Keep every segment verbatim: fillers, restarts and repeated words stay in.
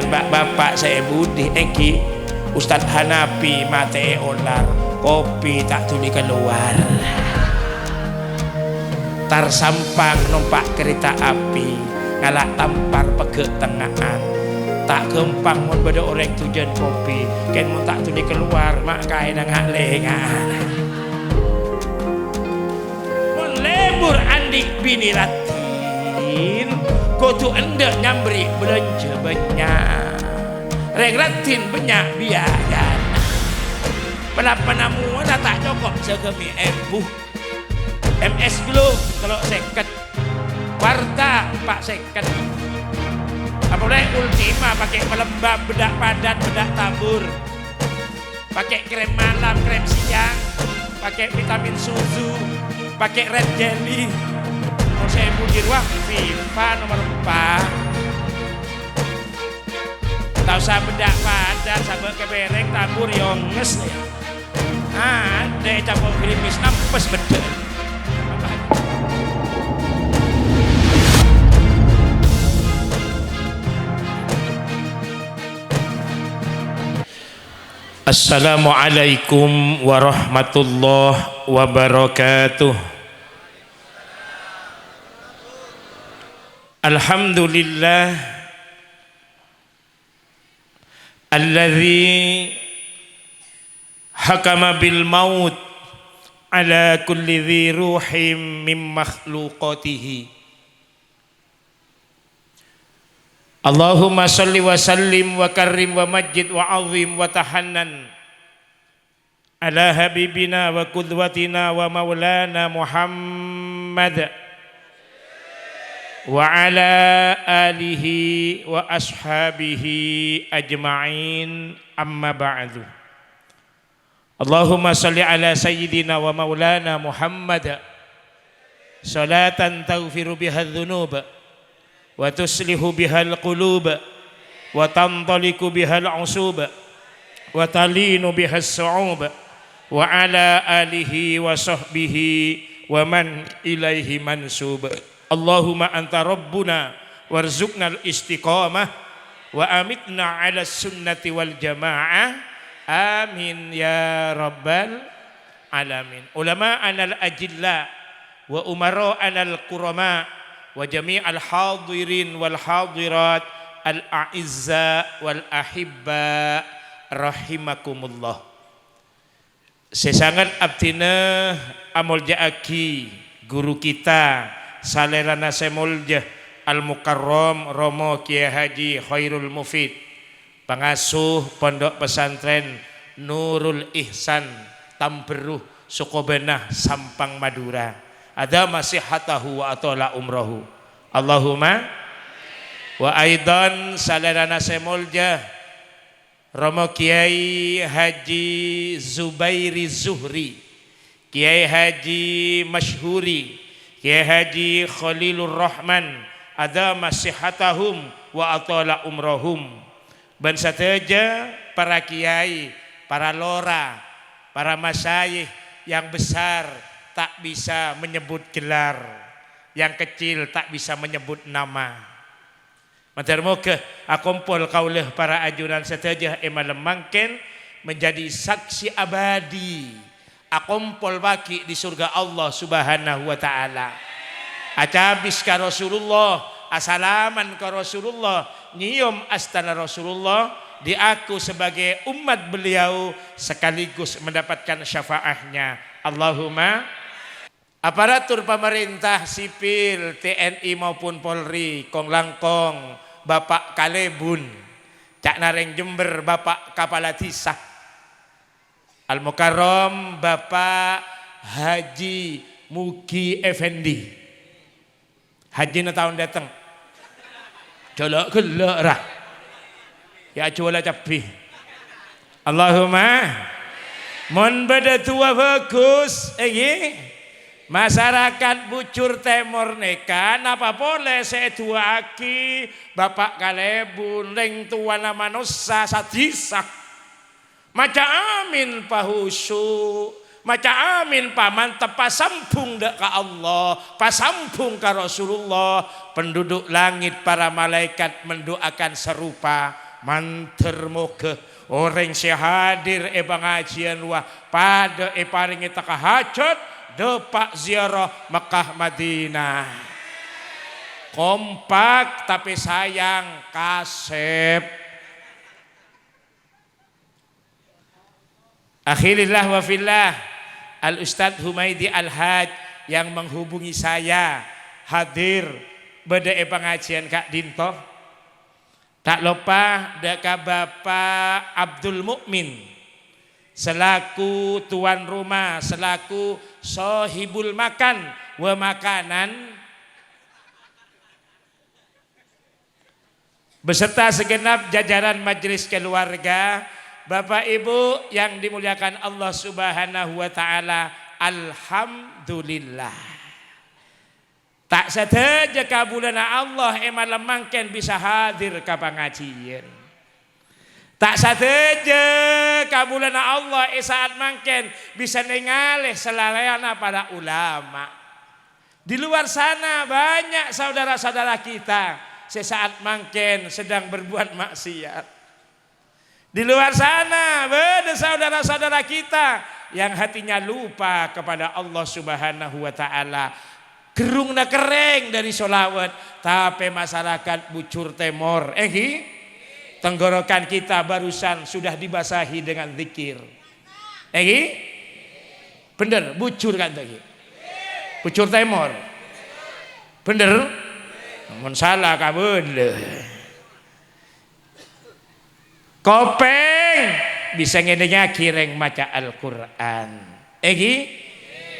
Bâ'-bâpa' sè è budi èngghi Ustadz Hanafi matè'è olar, kopi ta' dhuli kalowar. Tar-sampang nompa' karèta api, ngala' tampar pegghâ' tengnga'an. Ta' ghâmpang mon bâdâ orèng dhujân kopi, kèng mon ta' dhuli kalowar, ma' kaèna nga'-lènga'an. Mon lebur andi' binè raddhin, kodhu endâ' nyamberri' bâlânjhâ bânnya'. Rèng raddhin bânnya' biayana. Palappana mowana ta' cokop sagâmè èbu. M S Glow tello' sèket. Warta empa' sèket. Apolè Ultima pakè pelembab, bedak padat, bedak tabur. Pakè krem malam, krem siang, pakè vitamin susu, pakè red jelly. Mon sè budi rowa Viva nomor empa'. Ta' osa bedak padat, sabâ' ka pèrèng, tabur, yonges, ya. Adè capo' grimis, nampes beddhâ. Assalamualaikum warahmatullahi wabarakatuh. Alhamdulillah, alladzi hakama bil maut ala kulli dzi ruhim min makhluqatihi. Allahumma shalli wa sallim wa karrim wa majjid wa azim wa tahannan ala habibina wa qudwatina wa maulana Muhammad wa ala alihi wa ashabihi ajma'in, amma ba'du. Allahumma shalli ala sayyidina wa maulana Muhammad salatan taghfiru biha dzunub, wa tuslihu bihal qulub, wa tantaliqu bihal usub, wa talinu bihas su'ub, wa ala alihi wa sahbihi wa man ilaihi mansub. Allahumma anta rabbuna warzuqnal istiqamah, wa amitna ala sunnati wal jamaah. Amin ya rabbal alamin. Ulama'anal ajilla wa umara'anal kurama wa jami'al hadirin wal hadirat al a'izza wal ahibba rahimakumullah. Sè sanget abdhina amolja'aghi guru kita, salèrana sè molja, Al-Mukarram Rama Kiai Haji Khairul Mufid, pangasuh Pondok Pesantren Nurul Ihsan, Tamberru, Sukobana, Sampang Madura. Adama sihhatahu wa athola umrahu. Allahumma. Wa aidhan, salèrana sè molja, Rama Kiai Haji Zubairi Zuhri, Kiai Haji Masyhuri, Kiai Haji Khalilur Rahman, adama sihhatahum wa athola umrahum. Bân sadhâjâ para kiai, para lora, para masyayikh yang besar tak bisa menyebut gelar, yang kecil tak bisa menyebut nama. Mandhâr moghâ akompol kaulâ para ajunan sadhâjâ è malem mangkèn menjadi saksi abadi, akompol paghi' di surga Allah Subhanahu wa Ta'ala. Acabis ka Rasulullah, asalaman ka Rasulullah, nyèyom astana Rasulullah, diaku sebagai umat beliau sekaligus mendapatkan syafaatnya. Allahumma. Aparatur pamarènta, sipil, T N I maupun Polri, kong-langkong, Bapak Kalèbun, ca'na rèng Jember, Bapak Kapala Dhisa, Al-Mukarram Bapak Haji Mugi Effendi. Hajina taon dâteng. Jhâ' la ghellâ', ra. Ya, ajhuwâlâ cabbhi. Allahumma. Mon bâdâ du'a bhâghus, èngghi. Masarakat Bujur Tèmor nèka napa polè sè èdu'aaghi Bapak Kalèbun, rèng towana manossa sadhisa. Maca amin pahusyu', maca amin pamantep, pasambhung dâ' ka Allah, pasambhung ka Rasulullah, penduduk langit para malaikat mendoakan serupa, Mandhâr moghâ orèng sè hadir è pangajiyân rowa padâ èparèngè tekka hajhât, dâpa' ziyarah Mekkah Madinah. Kompak, tapè sayang, kasèp. Akhilillah wa fillah, Al Ustadz Humaidi Al Haj yang menghubungi saya hadir bâdâ è pangajiyân ka'dinto. Ta' loppa dâ' ka Bapa' Abdul Mukmin selaku tuan rumah, selaku sohibul makan wa makanan, beserta segenap jajaran majelis keluarga, Bapak Ibu yang dimuliakan Allah Subhanahu wa Ta'ala, alhamdulillah. Ta' sadhâjâ kabulâna Allah è malem mangkèn bisa hadir ka pangajiyân. Ta' sadhâjâ kabulâna Allah è sa'at mangkèn bisa nèngalè salarèyanna para ulama. Di luar sana banyak saudara-saudara kita sè sa'at mangkèn sedang berbuat maksiat. Di luar sana bâdâ saudara-saudara kita yang hatinya lupa kepada Allah Subhanahu wa Ta'ala. Gerrungnga kerrèng dâri sholawat, tapè masarakat Bujur Tèmor, ènggi? Tenggorokan kita barusan sudah dibasahi dengan zikir. Ènggi? Bhender, bujur kan tadi? Bujur Tèmor. Bhender? Mon sala kabâlâ. Kopèng bisa ngèdingngaghi rèng maca Al-Qur'an. Ènggi?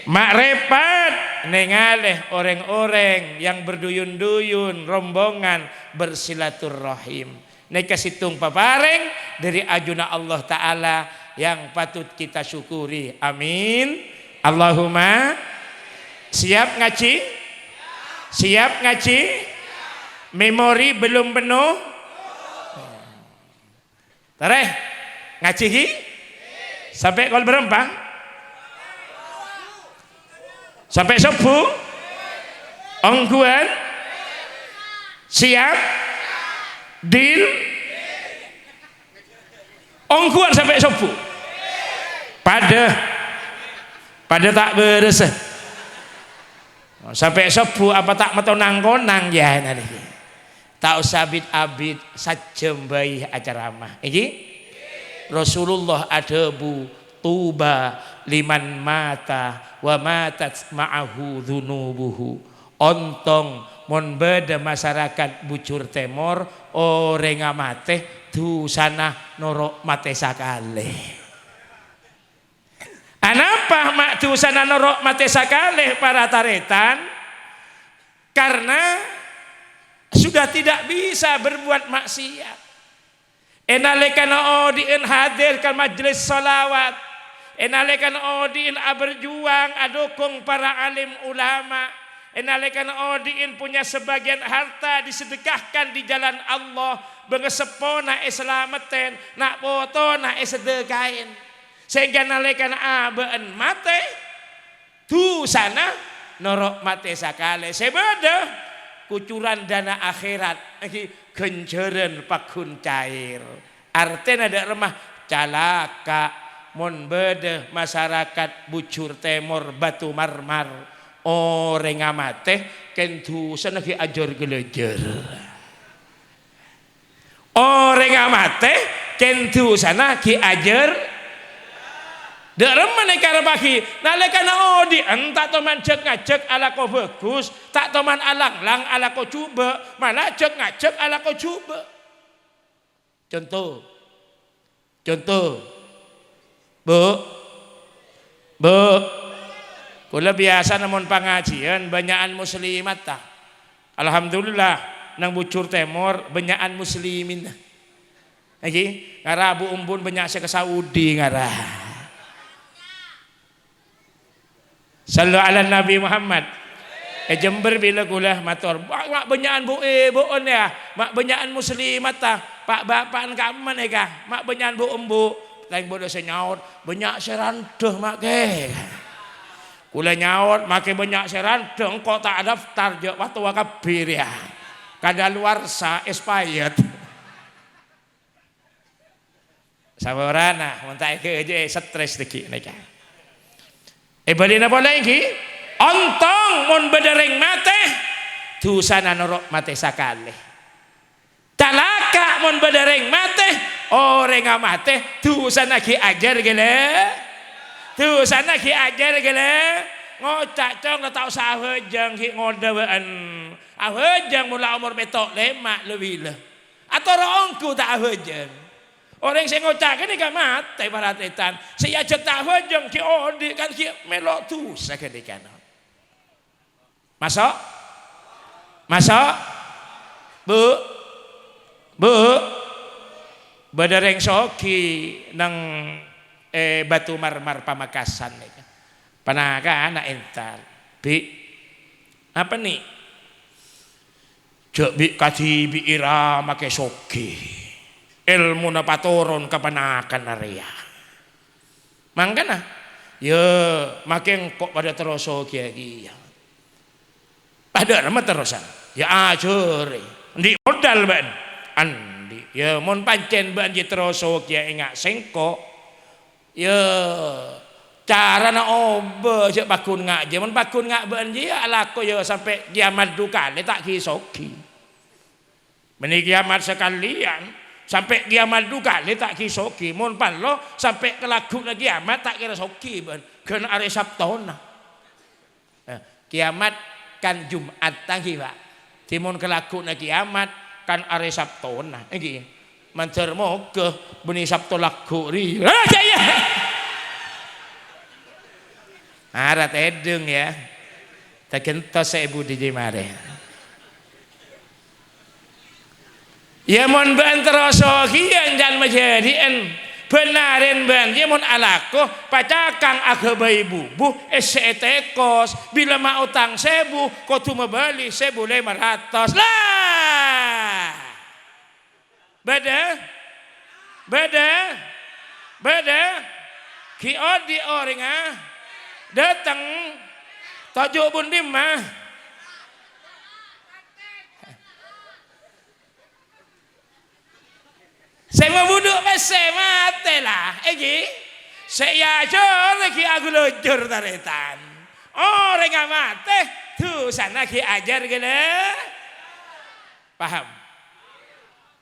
Ma'rifat nèngalè orèng-orèng yang berduyun-duyun rombongan bersilaturrahim. Nèka sèttong paparèng dâri ajunna Allah Ta'ala yang patut kita syukuri. Amin. Allahumma. Siap ngajhi? Siap ngajhi? Memori belum penuh? Tarè, ngajhi ghi? Sampè' kol bârâmpa? Sampè' sobbhu? Ongghuwân? Siap? Deal? Ongghuwân sampè' sobbhu? Padâ. Padâ ta' bârâssa. Sampè' sobbhu apa ta' matonang-konang, yâ, nalèkè? Ta' osa bit-abit, sajjhâm bhâi acaramah. Ènggi? Rasulullah adhâbu, "Tuba liman mata wa matat ma'ahu dzunubuhu." Ontong mon bâdâ masarakat Bujur Tèmor, orèngnga matè, dusana noro' matè sakalè. Anapa ma' dusana noro' matè sakalè, para tarètan? Karena sudah tidak bisa berbuat maksiat. È nalèkana odi'ân hadir ka majelis sholawat, è nalèkana odi'ân aberjuang adukung para alim ulama, è nalèkana odi'ân punya sebagian harta disedekahkan di jalan Allah, bângaseppona èsalamettèn, na' potona èsadekaèn. Saèngghâ nalèkana abâ'na matè, dusana noro' matè sakalè. Sè bâdâ kucuran dâna akhèrat, ènggi ghânjhârân pagghun cair. Artèna dâ' remma calaka' mon bâdâ masarakat Bujur Tèmor Batu Marmar, orèngnga matè kèng dusana ghi' ajâr-ghâlâjâr. Orèngnga matè, kèng dusana ghi' ajâr. Dâ' remma èkarepaghi, nalèkana odi'ân ta' toman jhâk-ngajhâk alako bhâghus, ta' toman alanglang alako jhubâ', mala jhâk-ngajhâk alako jhubâ'. Conto, Conto, Bu', Bu', kaulâ biyasana mon pangajiyân bânnya'an muslimat, ta? Alhamdulillah, nang Bujur Tèmor bânnya'an muslimin. Ènggi, ngara bu-, ombun bânnya' sè ka Saudi ngara. Shallu ala Nabi Muhammad. È Jember bilâ kaulâ mator, "Ma', ma' bânnya'an bu-, èbu'ân, yâ, ma' bânnya'an muslimat, ta? Pa'-bapa'an kamma nèka, ma' bânnya'an bu-, embu'." Tèng bâdâ sè nyaot, "Bânnya' sè randhâ, ma' kè." Kaulâ nyaot, "Makè bânnya' sè randhâ, engko' ta' adaftar, jhâ' watowa kabbhi rèya. Kadaluwarsa, expired." Saporana, mon ta' èghâjâ'â, stres dhâggi' nèka. Èbâlina polè ènggi, ontong mon bâdâ rèng matè, dhusana noro' matè sakalè. Calaka' mon bâdâ rèng matè, orèngnga matè, dhusana ghi' ajâr ghellâ'. Dhusana ghi' ajâr ghellâ'. Ngoca', "Cong, la ta' osa abhâjâng, ghi' ngodâ bâ'ân." Abhâjâng mon la omor pètto' lèma' la bilâ. Atoro' ongghu ta' abhâjâng. Orèng sè ngoca' ghânèka matè, para tarètan. Sè èajhâk ta' abhâjâng ghi' odi', kan ghi' mèlo dhusa ghânèka. Maso'? Maso'? Bu? Bu? Bâdâ rèng soghi neng, eh, Batu Marmar Pamekasan nèka. Panakana entar, "Bi', apa ni? Jhâ' bi' kadhibi'i ra makè soghi. Èlmona patoron ka panakana rèya." Mangkana, "Yâ, makè engko' padâ terro soghi kèya." "Padâ ramma terrosan?" "Yâ, ajhârè." "Andi' modal bâ'ân?" "Andi'." "Yâ, mon pancèn bâ'ân ghi' terro soghi enga' sèngko', yâ, carana obâ jhâ' paggun ngajhi. Mon paggun nga' bâ'ân jiyâ alako, yâ, sampè' kiyamat du kalè ta' ghi' soghi." Bânnè kiyamat sakalèyan, sampè' kiyamat du kalè ta' ghi' soghi. Mon parlo, sampè' kalagghu'na kiyamat ta' kèra soghi bâ'ân. Ghân arè Sabtona. Eh, kiyamat kan Jum'at, ta' ghi, Pak? Dhimon kalagghu'na kiyamat kan arè Sabtona, ènggi. Mandhâr moghâ bânnè Sabto lagghu' rèya. Ah, jâ-, iyâ. Ara tèdung, yâ. Tagentos sè èbudi jiyâ marè. Yâ, mon bâ'ân terro soghi, jhân majâdhi'ân. Bân narèn bâ'ân, yâ, mon alako, pacakang aghâbây bubu, èssè'è tèkos, bilâ maotang sèbu, kodhu mabâli sèbu lèma ratos. La! Bâdâ? Bâdâ? Bâdâ? Ghi' odi' orèngnga dâteng, toju' bun dimma? Sè mabudhu' pèssè matè, la, ènggi? Sè èajhâr ghi' aghulujur, tarètan. Orèngnga matè, dhusana ghi' ajhâr ghellâ'. Paham?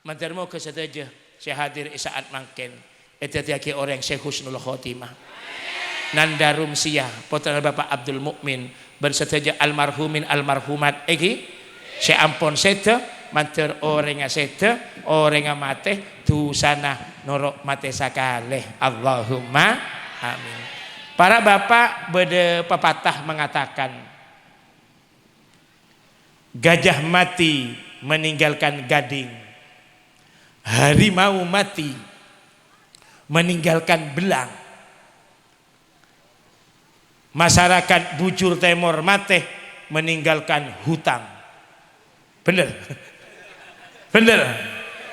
Mandhâr moghâ sadhâjâ sè hadir è sa'at mangkèn èdhâddhiyâghi orèng sè husnul khotimah. Nanda Rumsiyah, pottrana Bapa' Abdul Mukmin, bân sadhâjâ almarhumin almarhumat, ènggi, sè ampon sèdhâ, mandhâr orèngnga sèdhâ, orèngnga matè, dhusana noro' matè sakalè. Allahumma amin. Para bapa', bâdâ pepatah mengatakan, "Gajah mati meninggalkan gading, harimau mati meninggalkan belang." Masyarakat Bujur Tèmor matè meninggalkan hutang. Bhender? Bhender?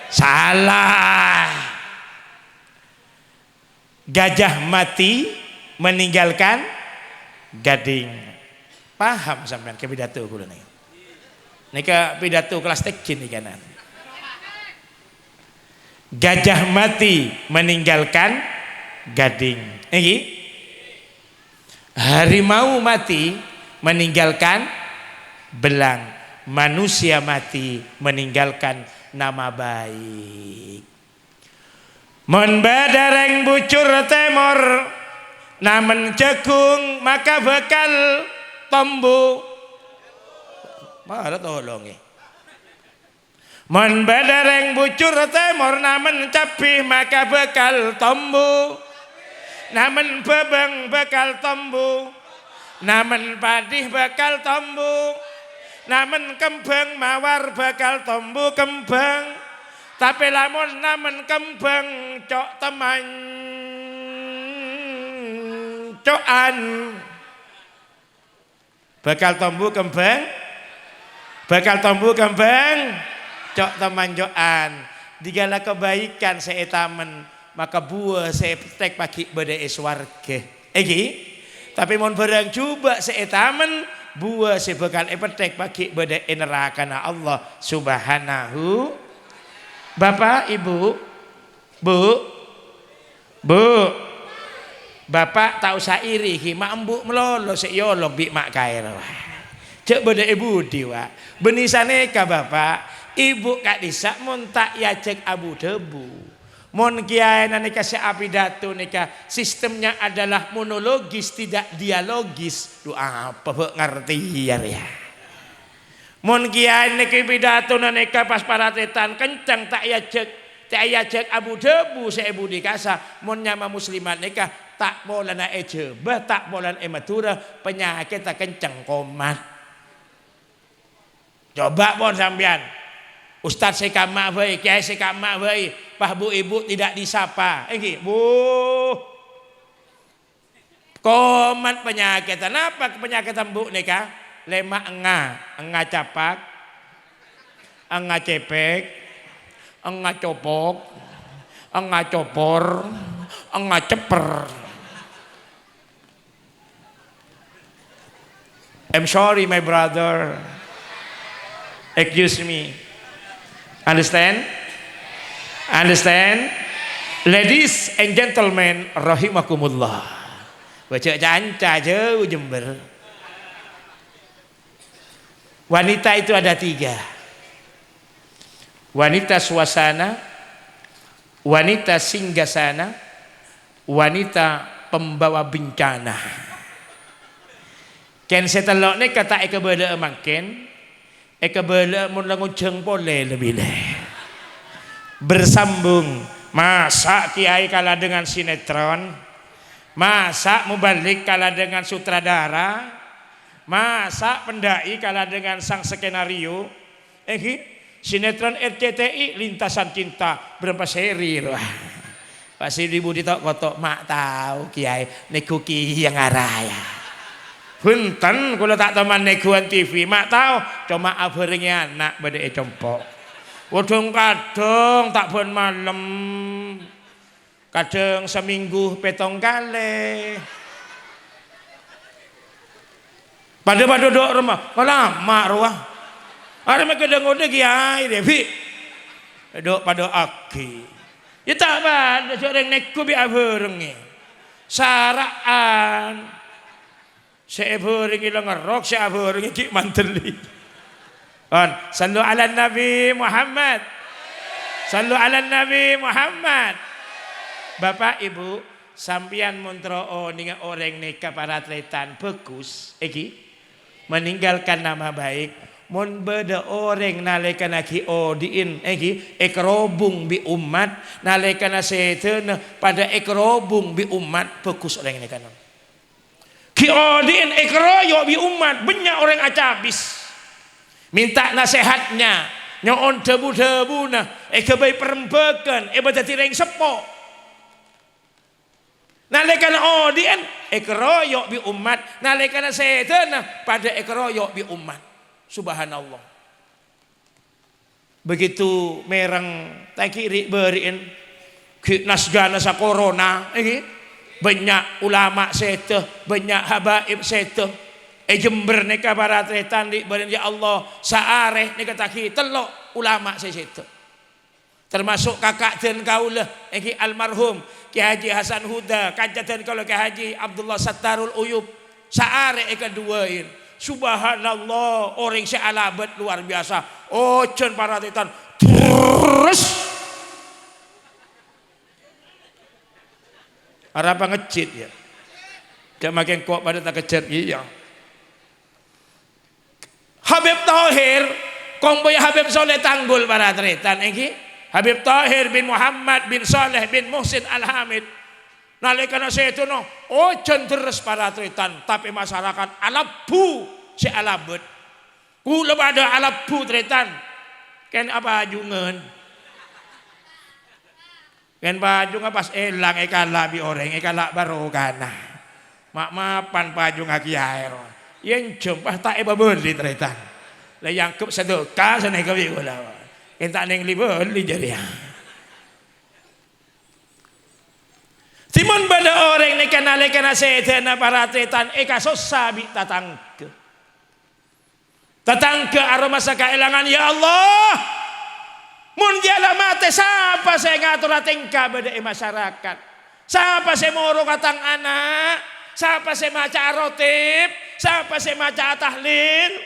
Salah. Gajah mati meninggalkan gading. Paham sampèyan ka pidato kaulâ nèka? Nèka pidato kelas tinggi nèka, nah. Gajah mati meninggalkan gading. Ènggi? Harimau mati meninggalkan belang. Manusia mati meninggalkan nama baik. Mon bâdâ rèng Bujur Tèmor namen jhâghung, maka bhâkal tombu. Mara tolongè. Mon bâdâ rèng Bujur Tèmor namen cabbhi, maka bhâkal tombu. Namen bhâbâng bhâkal tombu. Namen padhi bhâkal tombu. Namen kembhâng mawar bhâkal tombu kembhâng. Tapè lamon namen kembhâng co'-temmanco'an, bhâkal tombu kembhâng, bhâkal tombu kembhâng co'-temmanco'an. Dhigala kabaikan sè ètamen, maka buwâ sè èpettèk pagghi' bâdâ è sowarghâ. Ènggi? Tapè mon bhârâng jhubâ' sè ètamen, buwâ sè bhâkal èpettèk pagghi' bâdâ è narâkana Allah Subhanahu. Bapa', Ibu, Bu, Bu', Bapa' ta' osa iri, ghi, ma' embu' malolo sè èolok bi' ma' kaèro. Jhâ' bâdâ è budi, Wa'. Bânnè sanèka, Bapa', Ibu' ka'dhissa' mon ta' èajhâk abu-dhâbu. Mon kèyaèna nèka sè apidato nèka sistemnya adalah monologis, tidak dialogis. Dhu apa bâ' ngartèya rèya? Mon kèyaè nèka pidatona nèka pas para tarètan kencèng ta' èajhâk, ta' èajhâk abu-dhâbu sè è budi kassa', mon nyama muslimat nèka ta' polana è Jhâbâ, ta' polana è Madhurâ, panyakèdhâ kencèng komat. Coba pon sampèyan, ustad sè ka'emma bhâi, kèyaè sè ka'emma bhâi, pas bu-ibu tidak disapa, èngghi, wuh. Komat panyakèdhâ. Napa panyakèdhâ embu' nèka? Lèma' enga', enga' capak, enga' cèpèk, enga' copok, enga' copor, enga' cepper. I'm sorry, my brother. Excuse me. Understand? Understand? Ladies and gentlemen, rahimakumullah. Bâjâ' ca-, anca jhâu Jember. Wanita itu ada tiga. Wanita suasana, wanita singgasana, wanita pembawa bencana. Kèng sè tello' nèka ta' èkabâlâ'â mangkèn, èkabâlâ'â mon la ngojhâng polè la bilâ. Bersambung, masa' kèyaè kala dengan sinetron? Masa' Mubalik kala dengan sutradara? Masa' pendai kala dengan sang skenario? Èngghi, sinetron R C T I Lintasan Cinta bârâmpa seri rowa. Pas di-budi to'-koto', ma' tao kèyaè, nèghu kèya ngaraya. Bhunten, kaulâ ta' toman nèghuwân T V, ma' tao, coma abhârengngè ana' bâdâ è compo'. Kadhâng-kadhâng ta' bân malem. Kadhâng samènggu pètong kalè. Padâ-padâ dhu' remma, lama rowa. Arè mè' kadhâng odhi kèyaè, Bi'. Dhu' padâ aghi. Yâ ta' padâ, jhâ' rèng nèghu bi' abhârengngè. Sara'an. Sè èbhârengngè la ngerrok, sè abhârengngè ghi' mandhâli. Pon, sallu ala Nabi Muhammad. Sallu ala Nabi Muhammad. Bapa', Ibu, sampèyan mon terro onènga orèng nèka para tarètan bhâghus, èngghi, meninggalkan nama baik. Mon bâdâ orèng nalèkana ghi' odi'in, èngghi, èkerobong bi' ommat, nalèkana sèdhâna padâ èkerobong bi' ommat, bhâghus orèng nèka. Ghi' odi'in èkaroyok bi' ommat, bânnya' orèng acabis. Mènta nasèhatnya, nyo'on dhâbu-dhâbuna, èghâbây parembhâghân, èpadhâddhi rèng seppo. Nalèkana odi'in èkaroyok bi' ommat, nalèkana sèdhâna padâ èkaroyok bi' ommat. Subhanallah. Begitu mèreng ta' ghi' ri'-bâri'in, ghi' nas-ghânas corona, èngghi. Bânnya' ulama sèdhâ, bânnya' habaib sèdhâ. È Jember nèka para tarètan ri'-bâri'in, ya Allah, saarè nèka ta' ghi' tello' ulama sè sèdhâ. Termasuk kaka' dân kaulâ, èngghi almarhum Kè Haji Hasan Huda, kanca dân kaulâ Kè Haji Abdullah Sattarul Uyub. Saarè èkaduwâin. Subhanallah, orèng sè alabât luar biasa. Ojhân para tarètan. Terros. Arapa ngejjit, yâ? Jhâ' makè engko' padâ takejjhât, iyâ. Habib Thohir, kompoyya Habib Soleh Tanggul para tarètan, èngghi. Habib Thohir bin Muhammad bin Soleh bin Muhsin Al-Hamid. Nalèkana sèdhâna, ojhân terros para tarètan, tapè masyarakat alabbu sè alabât. Kaulâ padâ alabbu, tarètan. Kèng apajungan. Kèng pajunga pas èlang, èkala' bi' orèng, èkala' barokana. Ma'-mapan pajunga kèyaè rowa. Yèn jhâmpah ta' èpabâli, tarètan. La èangghep sadâka sanèka bi' kaulâ. Ènta' nèng li-bâli jârèya. Dimon bâdâ orèng nèka nalèkana sèdhâna para tarètan èkasossa bi' tatangghâ. Tatangghâ aromasa kaèlangan, "Ya Allah, mon kèya la matè, sapa sè ngatora tèngka bâdâ è masyarakat? Sapa sè moro ka tang ana'? Sapa sè maca'a rotep? Sapa sè maca'a tahlil?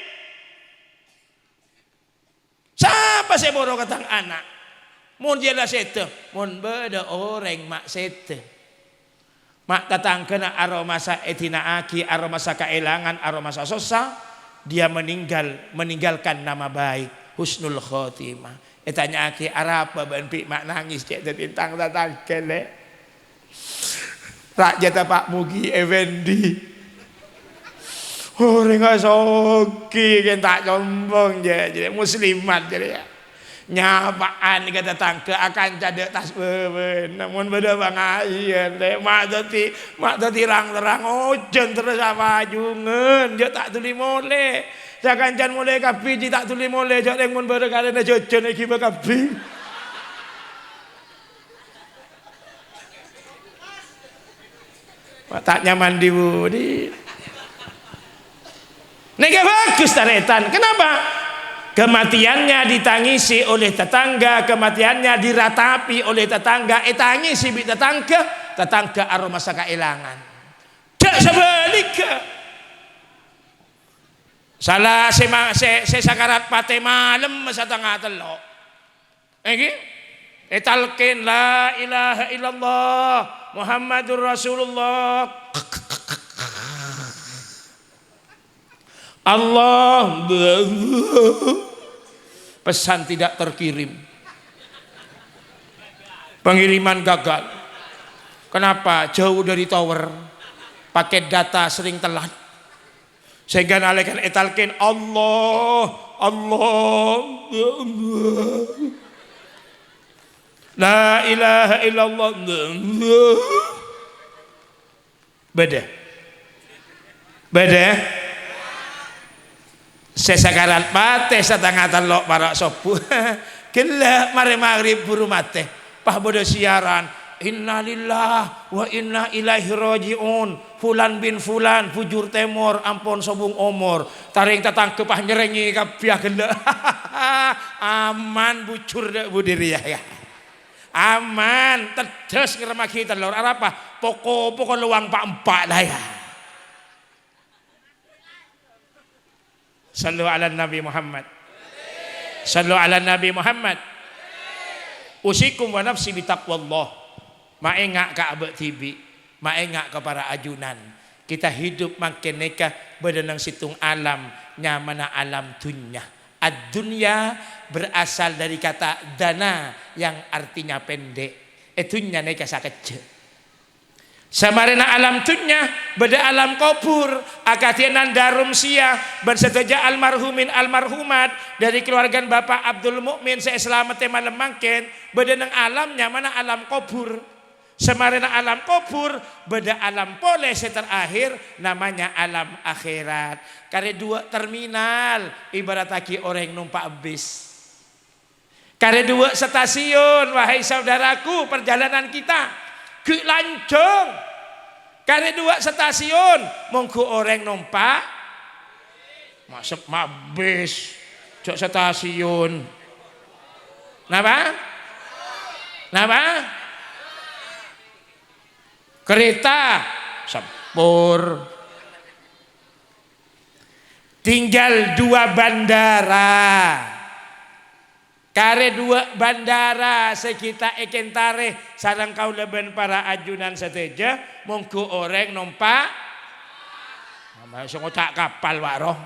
Sapa sè moro ka tang ana'? Mon jhâ' la sèdhâ, mon bâdâ orèng ma' sèdhâ. Ma' tatangghâna aromasa èdina'aghi, aromasa kaèlangan, aromasa sossa, dia meninggal, meninggalkan nama baik, husnul khotimah. Ètanya'aghi, "Arapa bâ'na bi' ma' nangès cè' dhâddhi tang tatangghâ, Lè'?" Rajâ ta' Pak Mugi Effendi. Orèng soghi, kèng ta' sombong, jâ-, jârèya muslimat, jârèya. Nyapa'an ka tatangghâ, akanca dâ' tas bâbâna. Mon bâdâ pangajiân, Lè', ma' dhâddhi, ma' dhâddhi rang-terrang, ojhân terros apajungan, jâ' ta' dhuli molè. Sakancana molè kabbhi, jâ' ta' dhuli molè, jâ' rèng mon bârâ karèna jhâjhân èghibâ kabbhi. Ma' ta' nyaman di budi. Nèka bagus, tarètan. Kenapa? Kematiannya ditangisi oleh tetangga, kematiannya diratapi oleh tetangga, ètangisi bi' tetangga, tetangga aromasa kaèlangan. Jâ' sabhâligghâ. Sala sè ma-, sè, sè sakarat patè malem satengnga tello'. Èngghi? Ètalkèn, "La ilaha illallah, Muhammadur Rasulullah." Allah. Pesan tidak terkirim. Pengiriman gagal. Kenapa? Jauh dari tower. Paket data sering telat. Sehingga nalèkana ètalkèn, "Allah, Allah, Allah. La ilaha illallah." Bâdâ. Bâdâ. Sè sakarat patè satengnga tello' para' sobbhu. Ghellâ' marè maghrib buru matè. Pas bâdâ siaran, "Innalillah wa inna ilaihi raji'un. Fulan bin Fulan, Bujur Tèmor, ampon sobung omor." Tarèng tatangghâ pas nyerrèngè kabbhi aghellâ'. Aman bujur dâ' budi rèya, ya. Aman, tedhâs ngaremmaghi tellor. Arapa? Poko-poko lowang pa'-empa' la, ya. Sallu ala Nabi Muhammad. Sallu ala Nabi Muhammad. Usikum wa nafsi bitaqwallah. Maènga' ka abâ' dhibi', maènga' ka para ajunan. Kita hidup mangkèn nèka bâdâ neng sèttong alam, nyamana alam dhunnya. Ad-dunya berasal dari kata dana yang artinya pendek. È dhunnya nèka sakejjhâ'. Samarèna alam dhunnya, bâdâ alam kobhur, akadhi Ananda Rumsiyah, bân sadhâjâ almarhumin almarhumat dâri kaluwargana Bapa' Abdul Mukmin sè èsalamettè malem mangkèn, bâdâ neng alam nyamana alam kobhur. Samarèna alam kobhur, bâdâ alam polè sè terakhir, namanya alam akhirat. Karè duwâ' terminal, ibarattaghi orèng nompa' bis. Karè duwâ' stasiun, wahai saudaraku, perjalanan kita ghi' lanjhâng. Karè duwâ' stasiun, mongghu orèng nompa'. Masep mabis, jhâ' stasiun. Napa? Napa? Kereta, sepur. Tinggal dua bandara. Karè duwâ' bandara sè ghi' ta' èkentarè sareng kaulâ bân para ajunan sadhâjâ, mongghu orèng nompa'. Sè ngoca' kapal, Pak, roh.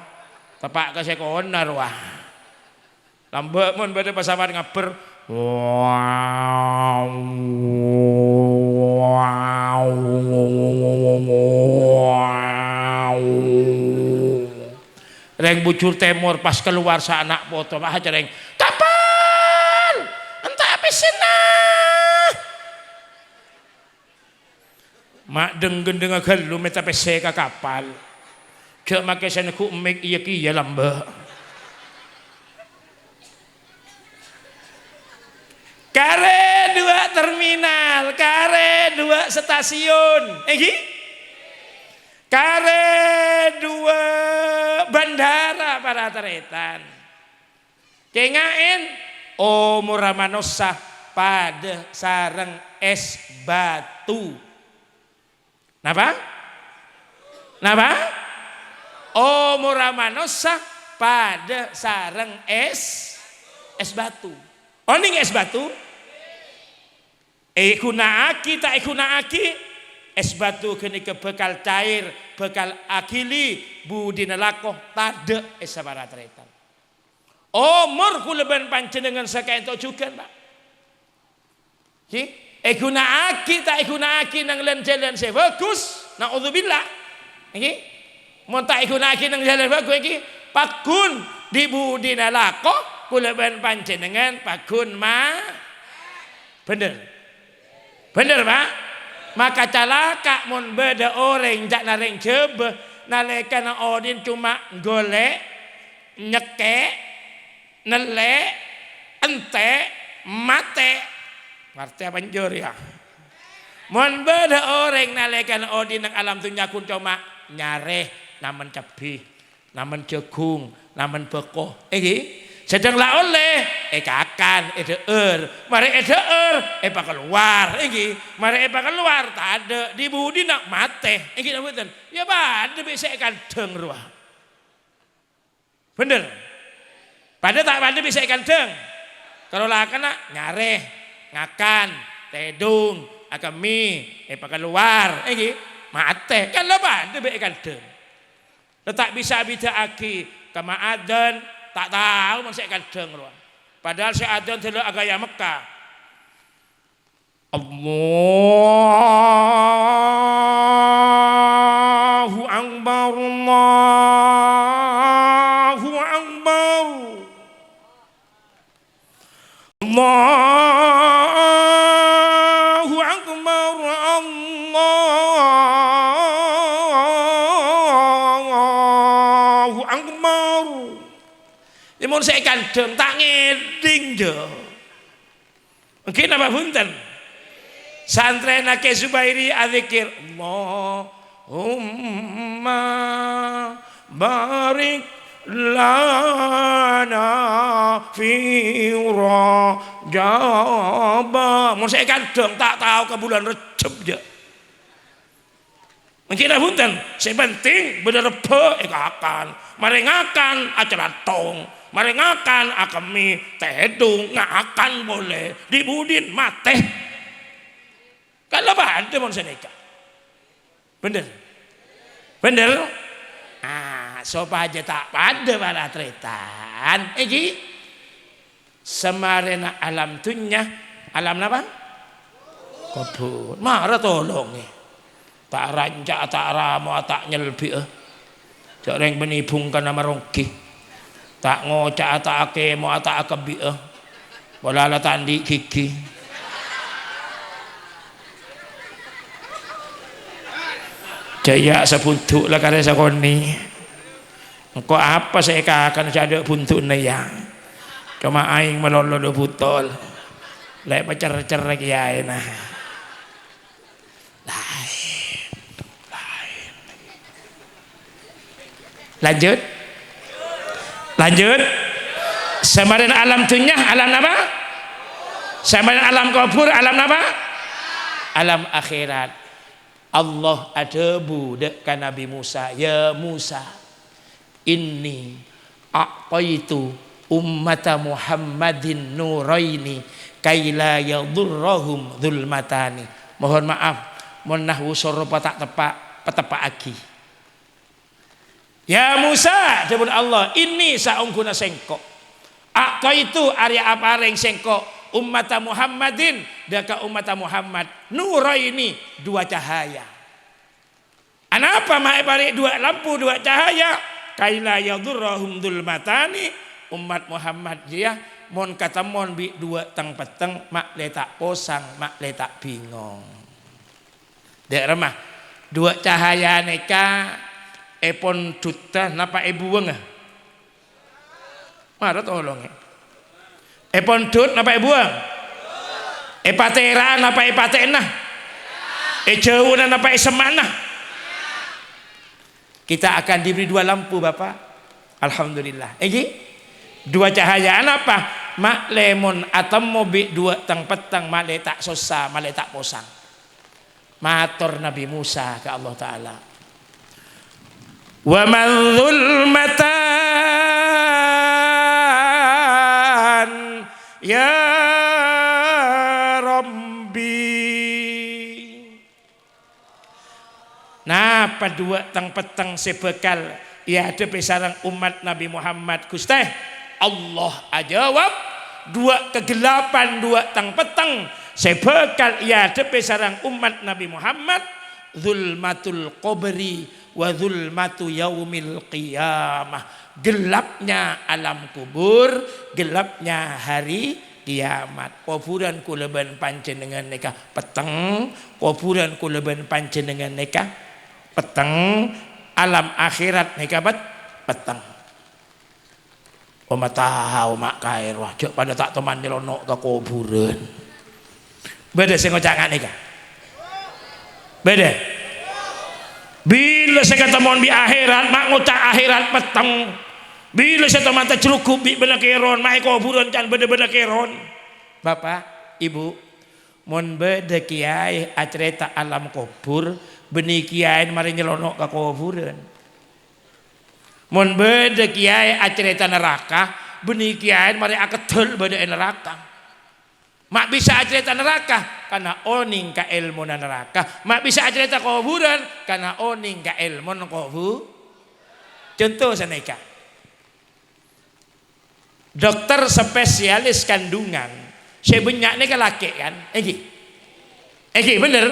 Tepa' ka sè koner, wah. Lambâ' mon bâdâ pesawat ngabbher. Rèng Bujur Tèmor pas kalowar saana' poto, pas acarèng, "Kapal! Enta' pèssèna!" Ma' dheng-ghendhengnga ghâllu mènta pèssè ka kapal. Jhâ' makè sè neggu' mik iyâ kèya lambâ'. Karè duwâ' terminal, karè duwâ' stasiun. Èngghi? Karè duwâ' bandara, para tarètan. Kènga'è, omorra manossa padâ sareng ès batu. Napa? Napa? Omorra manossa padâ sareng es, es batu. Onèng es batu? Èghuna'aghi ta' èghuna'aghi, es batu ghânèka bhâkal cair, bhâkal aghili budina lako, tadâ' è sapara tarètan. Omor kaulâ bân panjhennengngan sakaènto jhughân, Pak. Ghi? Èghuna'aghi ta' èghuna'aghi neng lan-jhâlân sè bhâghus, naudzubillah. Ghi? Mon ta' èghuna'aghi neng jhâlân bhâghus ghi, pagghun di-budina lako, kaulâ bân panjhennengngan pagghun ma-, bhender. Bhender, Pak? Maka calaka' mon bâdâ orèng ca'na rèng Jhâbâ, nalèkana odi'na coma golek, nyekkè', nellè', entè', matè'. Ngartè apa enjâ' rèya? Mon bâdâ orèng nalèkana odi'na neng alam dhunnya ghun coma nyarè, namen cabbhi, namen jhâghung, namen bhâko, èngghi? Sèdhâng la ollè, èkakan, èdhâ'âr. Marè èdhâ'âr, èpakalowar, èngghi? Marè èpakalowar, tadâ' di-budina, matè, èngghi napa bhunten? Yâ padâ bi' sè èkandhâng rowa. Bhender? Padâ ta' padâ bi' sè èkandhâng? Karo lakana nyarè, ngakan, tèdung, akemmè, èpakalowar, èngghi? Matè. Kan la padâ bi' èkandhâng. La ta' bisa abhidhâ'aghi, kamma adzan, ta' tao mon sè èkandhâng rowa. Padahal sè adzan dâlâ aghâjâ Mekka. Allahu Akbar, Allahu Akbar. Allahu Akbar, Allahu Akbar. Yâ mon sè èkandhâng ta' ngèdhing, jâ. Èngghi napa bhunten? Santrèna Kè Zubairi adzikir, "Allahumma barik lana fi Rajab." Mon sè èkandhâng ta' tao ka bulân Rejjeb, jâ. Èngghi napa bhunten? Sè penting bâdâ rebbhâ èkakan. Marè ngakan acalathong. Marè ngakan akemmè, tèdung, ngakan polè. Di-budina matè. Kan la padâ mon sanèka. Bhender? Bhender? Ah, sopajâ ta' padâ para tarètan. Èngghi? Samarèna alam dhunnya, alam napa? Kobhur. Mara tolongè. Ta' ranca'a, ta' ramo'a, ta' nyelbi'â. Jâ' rèng bânnè bhungkana maronggi. Ta' ngoca'a, ta' akèmo'a, ta' akebbi'â. Pola la ta' andi' ghighi. Jâ' iyâ sabhundhu' la karè sakonè'. Engko' apa sè èkakan sè adâ' bhundhu'na, yâ? Coma aèng malolo dhu butol. Lè' pacer-cer kèyaèna. Laèn. Laèn. Lanjut. Lanjut. Samarèna alam dhunnya, alam napa? Samarèna alam kobhur, alam napa? Alam akhèrat. Allah adhâbu dâ' ka Nabbhi Musa, "Yâ Musa, inni a'thaitu ummata Muhammadin nuraini kaila yadurrahum dzulmatani." Mohon maaf, mon nahwu soropa ta' teppa', pateppa'aghi. "Ya Musa," dhâbuna Allah, "inni, saongghuna sèngko', a'thaitu, arèya aparèng sèngko', ummata Muhammadin, dâ' ka ommatta Muhammad, nuraini, duwâ cahaya." Anapa ma' èparè' duwâ' lampu, duwâ' cahaya? "Kaila yadurrahum dzulmatani," ommat Muhammad jiyâ mon katemmon bi' duwâ' teng-petteng, ma' lè ta' posang, ma' lè ta' bingong. Dâ' remma, duwâ' cahaya nèka èpondhutta napa èbuwângnga? Mara tolongè. Èpondhut napa èbuwâng? Èpatèra'a napa èpatè'ana? Èjhâuna napa èsemma'ana? Kita akan diberi dua lampu, Bapak. Alhamdulillah. Èngghi? Dua cahaya. Anapa? Ma' lè mon atemmo bi' duwâ' teng-petteng, ma' lè ta' sossa, ma' lè ta' posang. Mator Nabi Musa ka Allah Ta'ala, "Wa man zulmatan ya Rabbi?" Napa duwâ' teng-petteng sè bhâkal èadhebbhi sareng ommat Nabi Muhammad, Ghustè? Allah ajâwâb, "Duwâ' kaghellapan, duwâ' teng-petteng sè bhâkal èadhebbhi sareng ommat Nabi Muhammad, zulmatul qabri wa zulmatu yaumil qiyamah." Gelapnya alam kubur, gelapnya hari kiamat. Kobhurân kaulâ bân panjhennengngan nèka petteng, kobhurân kaulâ bân panjhennengngan nèka petteng, alam akhèrat nèka pet-, petteng. Omma tao ma' kaèro, jhâ' padâ ta' toman nyèlono' ka kobhurân. Bâdâ sè ngoca' nga' nèka? Bâdâ. Bilâ sè katemmowan bi' akhèrat, ma' ngoca' akhèrat petteng. Bilâ sè toman tajroghub bi' bânnè kèron, ma' è kobhurân can bâdâ-bâdâ kèron. Bapa', Ibu, mon bâdâ kèyaè acarèta alam kobhur, bânnè kèyaèna marè nyèlono' ka kobhurân. Mon bâdâ kèyaè acarèta naraka, bânnè kèyaèna marè akeddhâl bâdâ è naraka. Ma' bisa acarèta naraka, karna onèng ka èlmona naraka. Ma' bisa acarèta kobhurân, karna onèng ka èlmona kobhu-, conto sanèka. Dokter spesialis kandungan sè bânnya' nèka lakè', kan? Èngghi? Èngghi, bhender?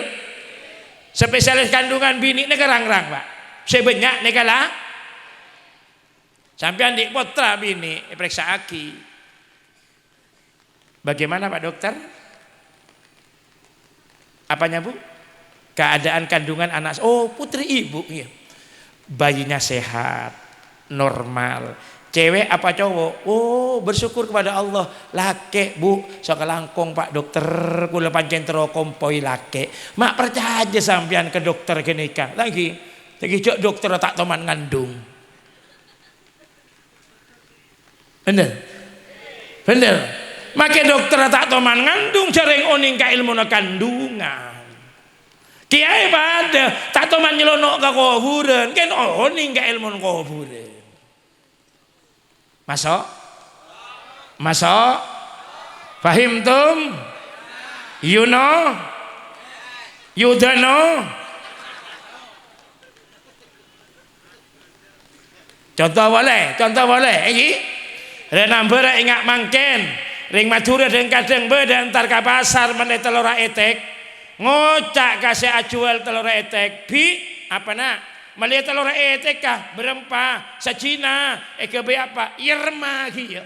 Spesialis kandungan binè' nèka rang-rang, Pak. Sè bânnya' nèka la-, sampèyan andi' pottra binè', èparèksa'aghi. Bagaimana, Pak Dokter? Apanya, Bu? Keadaan kandungan anak, oh, putri Ibu, iya. Bayinya sehat, normal. Cewek apa cowok? Oh, bersyukur kepada Allah. Lakè', Bu. Sakalangkong, Pak Dokter, kaulâ pancèn terro kompoy lakè'. Ma' parcajâ sampèyan ka dokter ghânèka. Lagi, lagi jhâ' dokter ta' toman ngandung. Bhender? Bhender. Makè dokter ta' toman ngandung, jhâ' rèng onèng ka èlmona kandungan. Kèyaè padâ, ta' toman nyèlono' ka kobhurân, kèng onèng ka èlmona kobhurân. Maso'? Maso'? Fahimtum? You know? You don't know? Conto polè, conto polè, èngghi. Rè nambhârâ ènga' mangkèn. Rèng Madhurâ dhâng-kadhâng bâdâ entar ka pasar mellè tellorra ètèk. Ngoca' ka sè ajhuwâl tellorra ètèk, "Bi', apa, Na'? Mellè tellorra ètèk, ka? Bârâmpa? Sajhina? Èghâbây apa?" "Iyâ, remma, ghi, iyâ."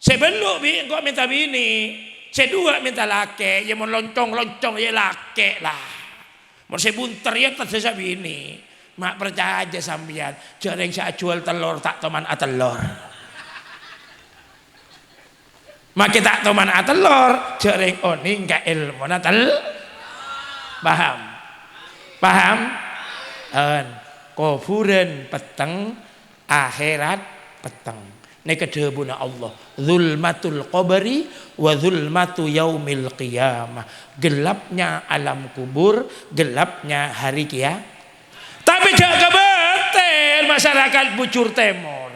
Sè bâllu' bi' engko' mènta binè', sè duwâ' mènta lakè', iyâ mon loncong-loncong iyâ lakè' la. Mon sè bunter iyâ tadâ' sè binè'. Ma' parcajâ sampèyan, jhâ' rèng sè ajhuwâl tellor ta' toman atellor. Makè ta' toman atellor, jhâ' rèng onèng ka èlmona tel-, paham? Paham? En, kobhurân petteng, akhèrat petteng. Nèka dhâbuna Allah, "Zulmatul qabri wa zulmatu yaumil qiyamah." Gelapnya alam kubur, gelapnya hari kia-, tapè jhâ' kabâtèn masyarakat Bujur Tèmor.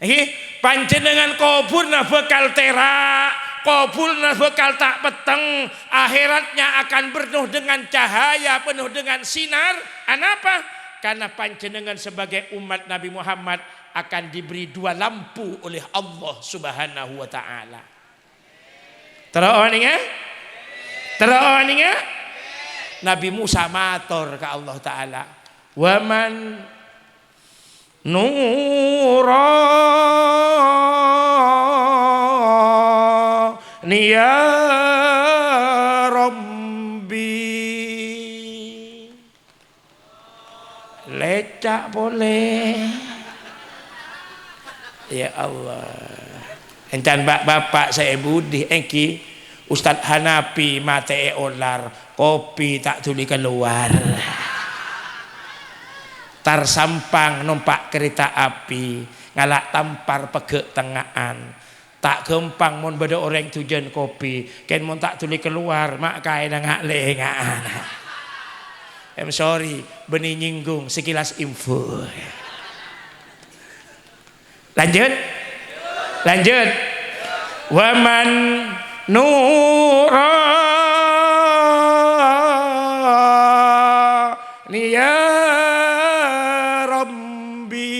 Èngghi, panjhennengngan kobhurrâ bhâkal tèra', kobhurrâ bhâkal ta' petteng, akhèratnya akan penuh dengan cahaya, penuh dengan sinar. Anapa? Karena panjhennengngan sebagai umat Nabi Muhammad akan diberi dua lampu oleh Allah Subhanahu wa Ta'ala. Terro onènga? Terro onènga? Nabi Musa mator ka Allah Ta'ala, "Wa man nurani ya Rabbi." Lèca' polè. Ya Allah. Èncan bâ'-bapa' sè è budi, èngghi Ustadz Hanafi matè'è olar, kopi ta' dhuli kalowar. Tar Sampang nompa' kereta api, ngala' Tampar pegghâ' tengnga'an. Ta' ghâmpang mon bâdâ orèng dhujân kopi, kèng mon ta' dhuli kalowar, ma' kaèna nga'-lènga'an. I'm sorry, bânnè nyinggung, sekilas info. Lanjut. Lanjut. Wa man nurani ya Rabbi.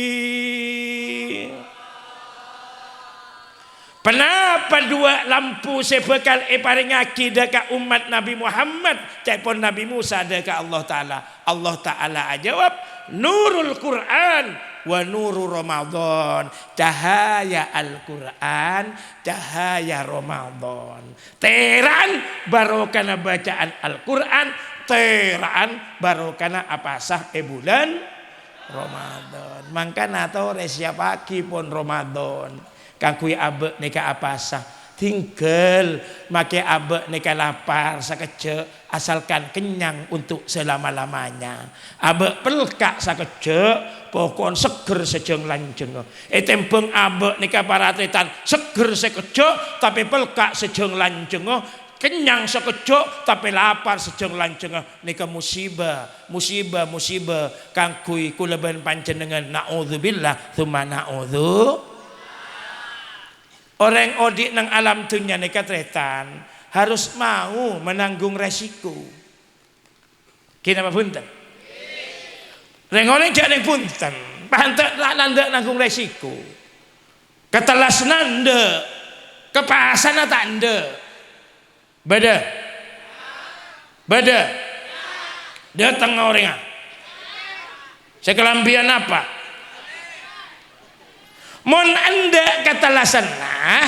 Ponapa duwâ' lampu sè bhâkal èparèngngaghi dâ' ka ommat Nabbhi Muhammad, ca'èpon Nabbhi Musa dâ' ka Allah Ta'ala? Allah Ta'ala ajâwâb, "Nurul Qur'an wa nuru Ramadan." Cahaya Al-Qur'an, cahaya Ramadan. Tèra'an barokana bâca'an Al-Qur'an, tèra'an barokana apasa è bulân Ramadan. Mangkana torè siyappaghi pon Ramadan. Kaangghuy abâ' nèka apasa? Dhinggâl, makè abâ' nèka lapar sakejjhâ', asalkan kenyang untuk selama-lamanya. Abâ' pelka' sakejjhâ', poko'en seggher sajâng-lanjhângnga. Ètembhâng abâ' nèka para tarètan, seggher sakejjhâ', tapè pelka' sajâng-lanjhângnga. Kenyang sakejjhâ', tapè lapar sajâng-lanjhângnga. Nèka musibah, musibah, musibah kaangghuy kaulâ bân panjhennengngan. Na'udzubillah, tsumma na'udzu. Orèng odi' neng alam dhunnya nèka, tarètan, harus mau menanggung resiko. Ghi napa bhunten? Rèng-orèng jhâ' neng bhunten, pantè' ta' nandhâ' nanggung resiko. Katellasanna endâ', kapasana ta' endâ'. Bâdâ? Bâdâ? Dâtengnga orèngnga. Sè kalambhiyân apa? Mon endâ' katellasanna,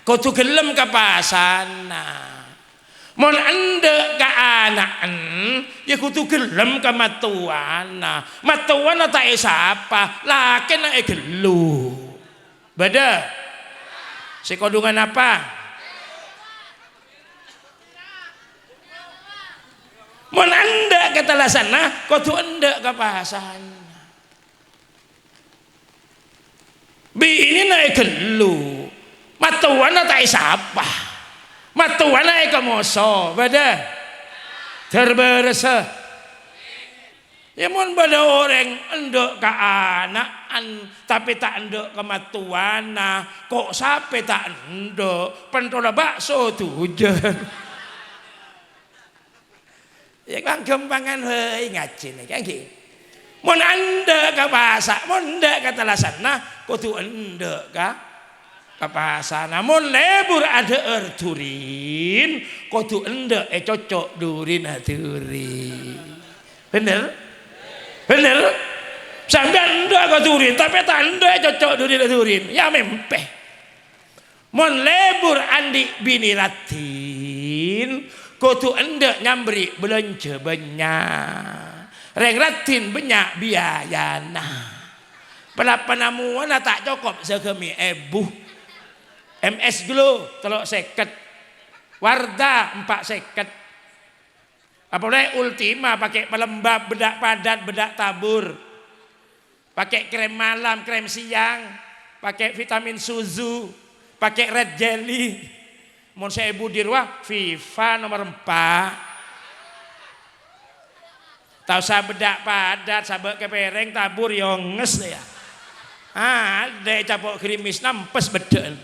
kodhu ghellem ka pasana. Mon endâ' ka ana'en, ya kodhu ghellem ka mattowana. Mattowana ta' èsapa, lakèna èghellu. Bâdâ? Sè kodhungan apa? Mon endâ' katellasanna, kodhu endâ' ka pasana. Binèna èghellu, mattowana ta' èsapa. Mattowana èkamoso, bâdâ? Dâr-bârâssa. Ya, mon bâdâ orèng endâ' ka ana'en, tapè ta' endâ' ka mattowana, ko' sapè ta' endâ', pentholla bakso dhujân. Ya, kan ghâmpangan bhâi ngajhi nèka, ngghi. Mon endâ' ka pasa-, mon endâ' ka tellasanna, kodhu endâ' ka, ka pasana. Mon lebur adhâ'âr dhurin, kodhu endâ' ècocco' dhurinna dhurin. Bhender? Bhender? Sampèyan endâ' ka dhurin, tapè ta' endâ' ècocco' dhurinna dhurin. Ya, mèmpè. Mon lebur andi' binè raddhin, kodhu endâ' nyamberri' bâlânjhâ bânnya'. Rèng raddhin bânnya' biayana. Palappanamowanna ta' cokop sagâmè èbu. M S Glow tello' sèket. Wardah empa' sèket. Apolè Ultima, pakè pelembab, bedak padat, bedak tabur. Pakè krem malam, krem siang, pakè vitamin Suzu, pakè Red Jelly. Mon saèbu di rowa, Viva nomor empa'. Ta' osa bedak padat, sabâ' ka pèrèng, tabur, yonges, ya. Ah, dâ' capo' gerimis, nampes beddhâ'ân.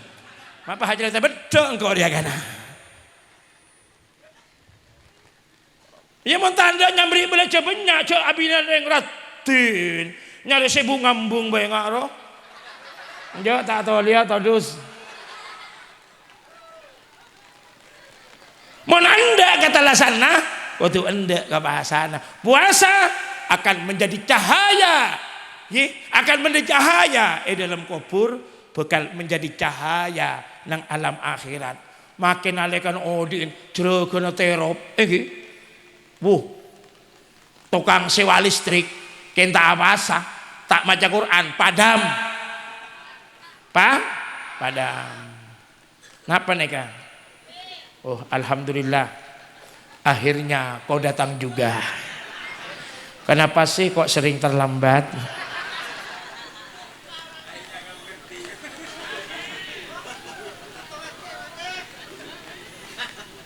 Mapa hajrata beddhâ' engko' rèya kana? Iyâ, mon ta' endâ' nyamberri' bâlânjhâ bânnya', jhâ' abinèan rèng raddhin. Nyarè sè bu-ngambung bhâi nga' ro. Enjâ', ta' tolèya todus. Mon endâ' katellasanna, kodhu endâ' ka pasana. Puasa akan menjadi cahaya. Ngghi, akan menjadi cahaya è dâlem kobhur, bhâkal menjadi cahaya nang alam akhèrat. Makè nalèkana odi'in, jrâghâna terop, èngghi. Wuh, tokang sèwa listrik, kèng ta' apasa, ta' maca Qur'an, padam. Pa? Padam. Napa nèka? Oh, alhamdulillah. Akhirnya kau datang juga. Kenapa sih kok sering terlambat?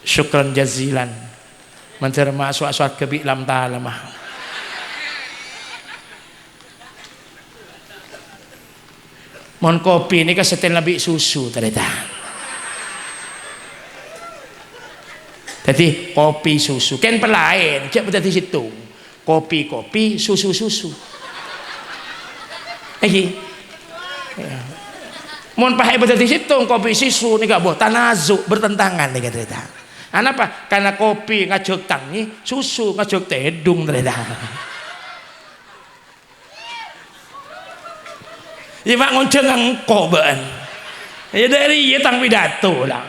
Syukran jazilan. Mandhâr ma' sowarghâ bi' lam-talema. Mon kopi nèka sèttèl bi' susu, tarètan. Dhâddhi kopi susu. Kèng palaèn, jhâ' dhâddhi sèttong. Kopi-kopi, susu-susu. Èngghi. Ya. Mon pas èbâdâ dhâddhi sèttong, kopi susu nèka, boh, tanazu', bertentangan nèka, tarètan. Anapa? Karena kopi ngajhâk tangè, susu ngajhâk tèdung, tarètan. Iyâ, ma' ngonjhâng engko' bâ'ân. Iyâ, dâri iyâ tang pidato, la.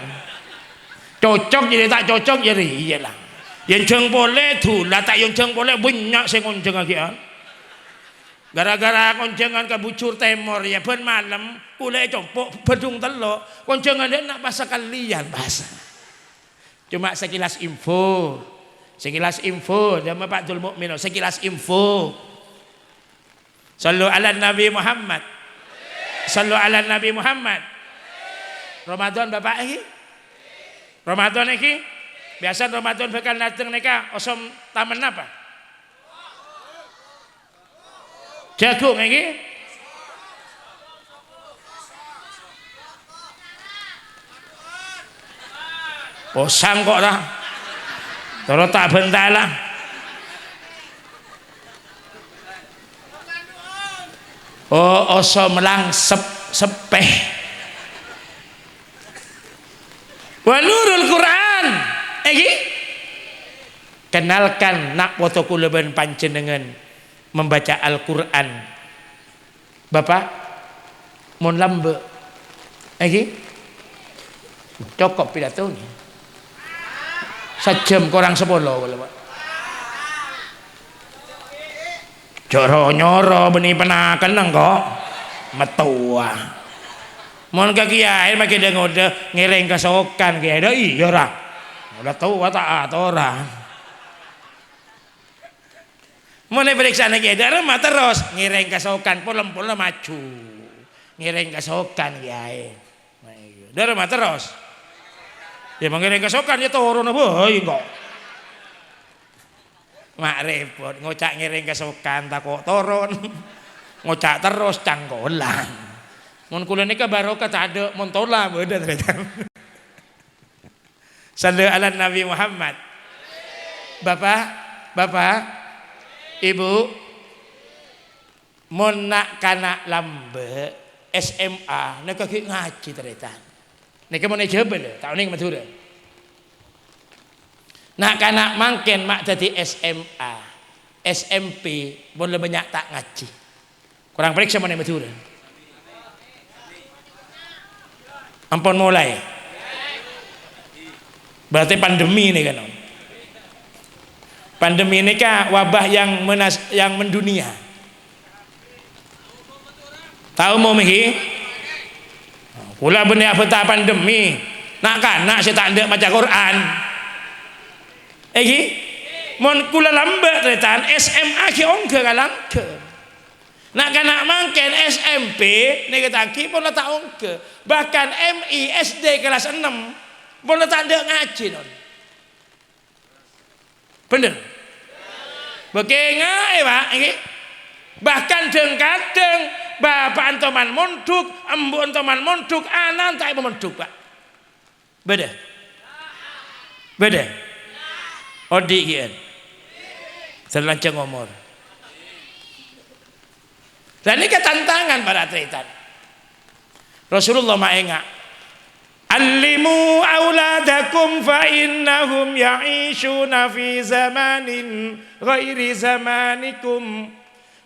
Cocok, iyâ, ta' cocok, iyâ, rèya, la. Èyonjhâng polè, dhulâ, ta' èyonjhâng polè, bânnya' sè ngonjhângaghiyân. Gara-gara ngonjhângan ka bujur tèmor, iyâ, bân malem, kulâ ècompo', bâdhung tello', ngonjhângan dâ' enna' pas sakalèyan, pas. Cuma sekilas info. Sekilas info, jâmâ Pak Dul Mukmin, sekilas info. Shallu ala Nabi Muhammad. Shallu ala Nabi Muhammad. Ramadan, Bapak, èngghi? Ramadan, èngghi? Biyasana Ramadan bhâkal dâteng nèka, osom tamen napa? Jhâghung, èngghi? Posang kok, ra? Terro ta' bhântala. Oh, osom langsep, seppè. Wa nurul Qur'an. Èngghi? Kenalkan, na' poto kaulâ bân panjhennengngan membaca Al-Qur'an. Bapak, mon lambâ'. Èngghi? Cokop pidato, ngghi. Sajhâm korang sapolo, kaulâ, Pak. Jhâ' ro-nyoro bânnè panakenna, kok. Mattowa. Mon ka kiyaè makè dâ-ngodâ ngèrèng kasokan, kiyaè. Dâ' iyâ, ra. Ollè towa ta' atoran. Mon èparèksana kiyaè, dâ' remma terros ngèrèng kasokan, pol-empolna maju. Ngèrèng kasokan kiyaè. Dâ' remma terros. Iyâ, mon ngèrèng kasokan, iyâ toronna bhâi engko'. Ma' rèpot, ngoca' ngèrèng kasokan tako' toron. Ngoca' terros cangkolan. Mon kaulâ nèka barokah tadâ', mon tola bâdâ, tarètan. Shallu ala Nabi Muhammad. Bapak, Bapak, Ibu, mon na'-kana' lambâ' S M A, nèka ghi' ngajhi, tarètan. Nèka mon è Jhâbâ, lho, ta' onèng Madhurâ. Na'-kana' mangkèn ma' dhâddhi S M A, S M P, mon la bânnya' ta' ngajhi. Korang parèksa mon è Madhurâ. Ampon molaè. Berarti pandemi nèka, no. Pandemi nèka wabah yang menas-, yang mendunia. Tao mon, èngghi? Kaulâ bânnè abhânta pandemi. Na'-kana' sè ta' endâ' maca Qur'an. Èngghi? Mon kaulâ lambâ', tarètan, S M A ghi' ongghâ kalangghâ. Na'-kana' mangkèn S M P nèka taghi pon la ta' ongghâ. Bahkan M I S D kelas ennem pon la ta' endâ' ngajhi, non. Bhender? Bâ kènga'è, Pak, èngghi. Bahkan dhâng-kadhâng bapa' èntoman mondhuk, embu' èntoman mondhuk, ana' ta' èpamondhuk, Pak. Bâdâ? Bâdâ? Odi' ghi'en. Sè lanjhâng omor. Lah nèka tantangan para tarètan. Rasulullah maènga', "Allimu auladakum fa innahum ya'ishuna fi zamanin ghairi zamanikum."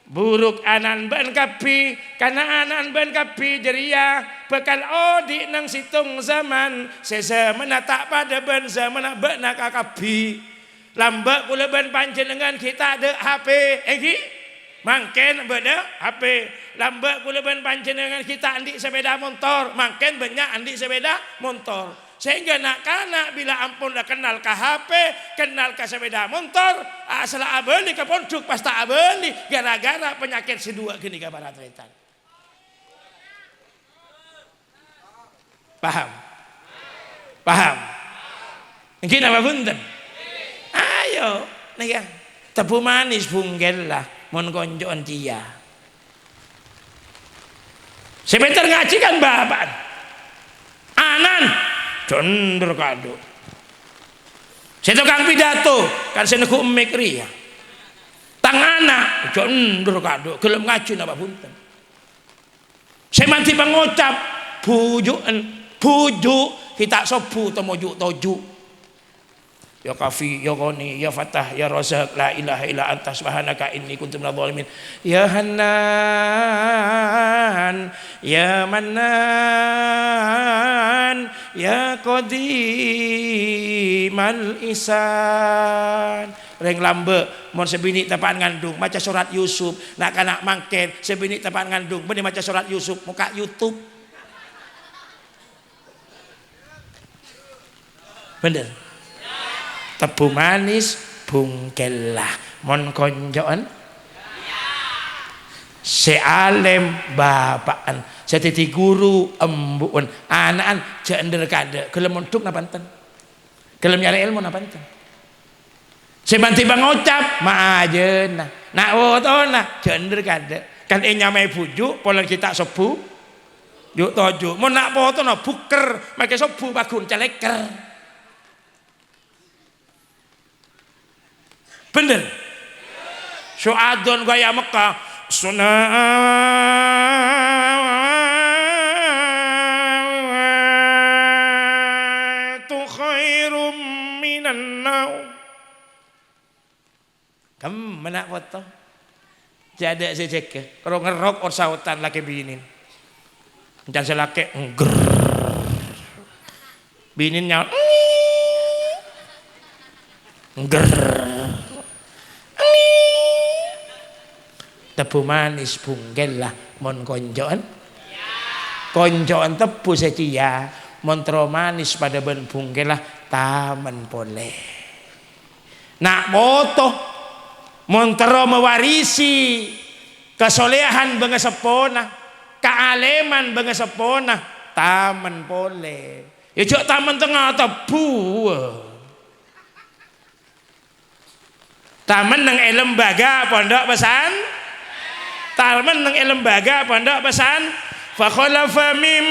Buruk ana'na bâ'na kabbhi, kana' ana'na bâ'na kabbhi jârèya bhâkal odi' neng sèttong zaman sè zamanna ta' padâ bân zamanna bâ'na kakabbhi. Lambâ' kaulâ bân panjhennengngan ghi' tadâ' H P, èngghi? Mangkèn bâdâ H P. Lambâ' kaulâ bân panjhennengngan ghi' ta' andi' sapèda montor, mangkèn bânnya' andi' sapèda montor. Sehingga na'-kana' bilâ ampon la kennal ka H P, kennal ka sapèda montor, asalla abâli ka pondhuk pas ta' abâli gara-gara panyakèt sè duwâ' ghânèka, para tarètan. Paham? Paham? Ènggi napa bhunten? Ayo, nèka. Tebbhu manis bhungkella mon konco'an kèya. Sè pènter ngajhi kan bapa'na. Ana'na, jhâ' endher kadu'. Sè tokang pidato, kan sè neggu' mik rèya. Tang ana', jhâ' endher kadu', ghellem ngajhi napa bhunten. Sè mandhi pangocap, bhuju'en, bhuju', ghi' ta' sobbhu tomo ju'-toju'. Ya Kafi, ya Ghani, ya Fattah, ya Razzaq, la ilaha illa anta subhanaka inni kuntu minadh dhalimin. Ya Hannan, ya Mannan, ya Qadimal Ihsan. Rèng lambâ', mon sè binè' teppa'an ngandung, maca sorat Yusuf. Na'-kana' mangkèn, sè binè' teppa'an ngandung, bânnè maca sorat Yusuf, mokka' YouTube. Bhender. Tebbhu manis, bhungkella. Mon konco'an, sè alèm, bapa'en. Sè dhâddhi ghuru, embu'en. Ana'en, jhâ' endher kadu'. Ghellem mondhuk napa enten? Ghellem nyarè èlmo napa enten? Sè mandhi pangocap, ma'ajâna. Na' potona, jhâ' endher kadu'. Kan ènyamaè bhuju', polana ghi' ta' sobbhu. Ju'-toju'. Mon na' potona, bhuker, makè sobbhu, pagghun calèker. Bhender. Su'adon ghâyâ Mekkah. As-salatu khairum minan naum. Kemma na' poto. Jhâ' adâ' sè jâgâ. Karo ngerrok or saotan lakè binèn. Encan sè lakè, ngger. Binèn nyaot, ngger. Tebbhu manis bhungkella mon konco'an. Konco'an tebbhu satèya, mon terro manis padâ bân bhungkella, tamen polè. Na' poto, mon terro mawarisi kasolèhan bângaseppona, kaalèman bângaseppona, tamen polè. Ya jhâ' tamen tengnga tebbhu. Tamen neng è lembaga pondok pesan. Tamen neng è lembaga pondok pesan. Fa khalafa min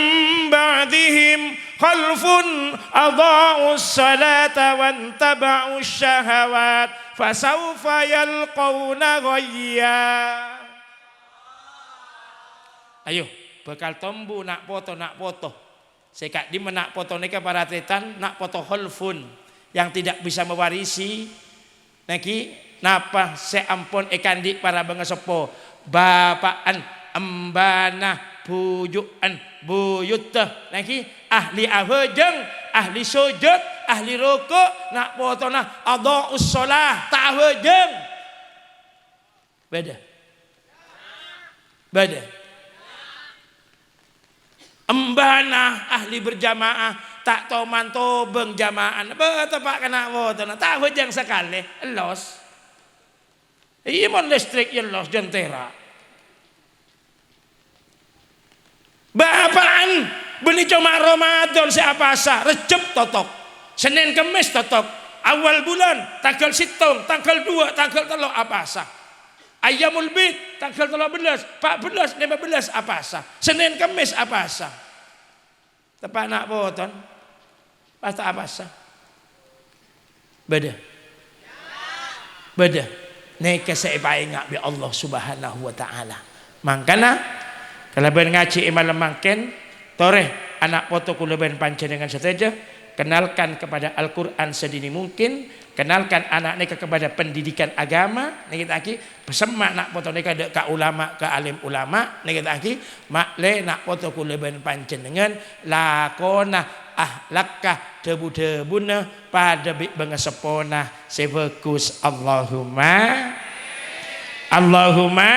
ba'dihim khalfun adha'us salata wattaba'us syahawat fasawfa yalqauna ghayya. Ayo, bhâkal tombu na' poto, na' poto. Sè ka'dimma na' poto nèka para tarètan, na' poto khalfun yang tidak bisa mewarisi, nèka napa sè ampon èkandi' para bângaseppo, bapa'en, embhâna, bhuju'en, buyutta, nèka ahli abhâjâng, ahli sojud, ahli roko', na' potona adha'us shalah, ta' abhâjâng. Bâdâ. Bâdâ. Embhâna ahli berjamaah, ta' toman tobâng jama'ana. Bâ, teppa' kana' potona. Ta' abhâjâng sakalè. Ellos. Iyâ, mon listrik, iyâ ellos, jhântèra. Bapa'en, bânnè coma Ramadan sè apasa, Rejjeb totok, Sennèn Kemmès totok, awal bulan, tangghâl sèttong, tangghâl duwâ', tangghâl tello' apasa. Ayyamul Bid, tangghâl tello bellâs, pa' bellâs, lèma bellâs apasa. Sennèn Kemmès apasa. Teppa' na' poton, pas ta' apasa. Bâdâ. Bâdâ. Nèka sè èpaènga' bi' Allah Subhanahu wa Ta'ala. Mangkana, kalabân ngajhi è malem mangkèn, torè ana' poto kaulâ bân panjhennengngan sadhâjâ, kenalkan kepada Al-Qur'an sedini mungkin, kenalkan ana' nèka kepada pendidikan agama, nèka ta' ghi, pasemma' na' poto nèka dâ' ka ulama, ka alim ulama, nèka ta' ghi, ma'lè na' poto kaulâ bân panjhennengngan lakona, ahlakka, dhâbu-dhâbuna padâ bi' bângaseppona sè bhâghus. Allahumma, Allahumma.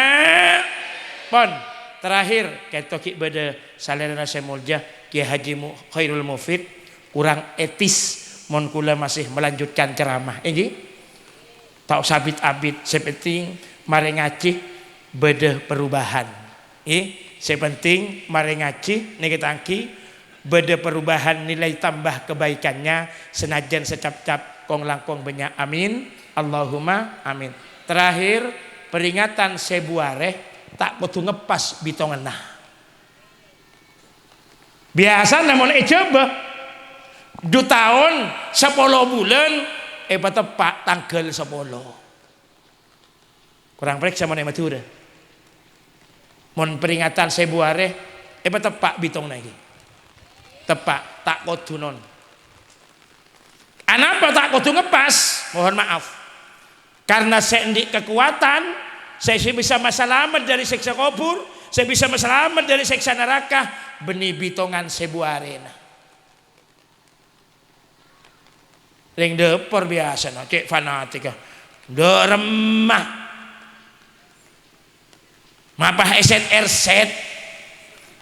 Pon, terakhir, kento ghi' bâdâ salèrana sè molja, Kiai Haji Mu-, Khairul Mufid, kurang etis mon kaulâ masih melanjutkan ceramah. Ènggi? Ta' osa abit-abit, sè penting marè ngajhi bâdâ perubahan. Ngghi, sè penting marè ngajhi nèka ta' ghi Bâdâ perubahan nilai tambah kebaikannya, sanajjân sacap-cap kong-langkong bânnya'. Amin. Allahumma amin. Terakhir, peringatan sèbu arè ta' kodhu ngeppas bitonganna. Biyasana mon è Jhâbâ, du taon sapolo bulân èpateppa' tangghâl sapolo. Korang parèksa mon è Madhurâ. Mon peringatan sèbu arè, èpateppa' bitongnga ghi. Teppa', ta' kodhu non. Anapa ta' kodhu ngeppas? Mohon maaf. Karena sè andi' kakowadhân, sè, sè bisa masalamet dâri sèksa kobhur, sè bisa masalamet dâri sèksa naraka, bânnè bitongan sèbu arèna. Rèng dâpor biyasana cè' fanatik, ah. Dâ' remma. Mapa è set-èrsèt.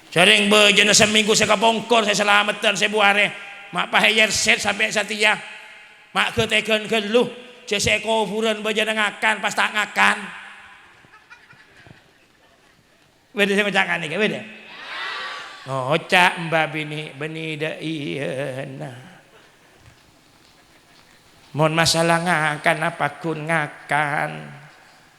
Jhârèng bâjâna samènggu sè kapongkor sè salameddhân sèbu arè. Mapa èrsèt sampè' satèya. Ma' ghâ-tegghâ'ân ghâllu. Jhâ' sè è kobhurân bâjâna ngakan, pas ta' ngakan. Bâdâ sè ngoca' nganèka, bâdâ? Ngoca' emba binè', bânnè dâ' iyâna. Mon masalah ngakan, apa ghun ngakan?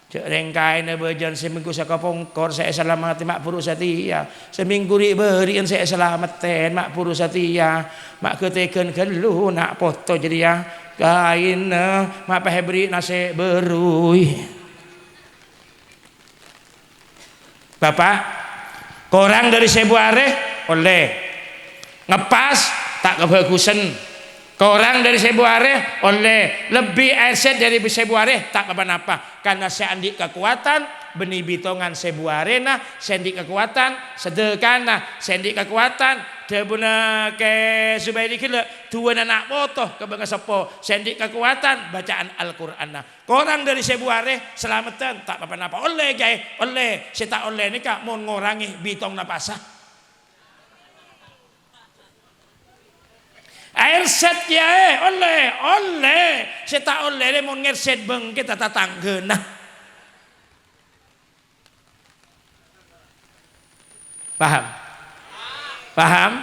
Jhâ' rèng kaèna bâjâna samènggu sè kapongkor sè èsalameddhi ma' bhuru satèya. Samènggu ri'-bâri'ân sè èsalameddhân ma' bhuru satèya. Ma' ghâ-tegghâ'ân ghâllu na' poto jârèya. Kaèna ma' pahèbrina sè bârui. Bapa', korang dâri sèbu arè, ollè. Ngeppas, ta' kabhâghusân. Korang dâri sèbu arè, ollè. Lebbi èrsèt dâri sèbu arè, ta' pa-napa. Karna sè andi' kakowadhân, bânnè bitongan sèbu arèna, sè andi' kakowadhân, sadhâkana, sè andi' kakowadhân, dhâbuna Kè Zubairi ghellâ', du'âna na' poto ka bângaseppo, sè andi' kakowadhân, bacaan Al-Qur'anna. Korang dâri sèbu arè, salameddhân, ta' pa-napa. Ollè, Kèyaè, ollè. Sè ta' ollè nèka mon ngorangè bitong napasa. Èrsèt, Kèyaè, ollè, ollè. Sè ta' ollè rè mon ngèrsèt bângkè ta-, tatangghâna. Paham? Paham?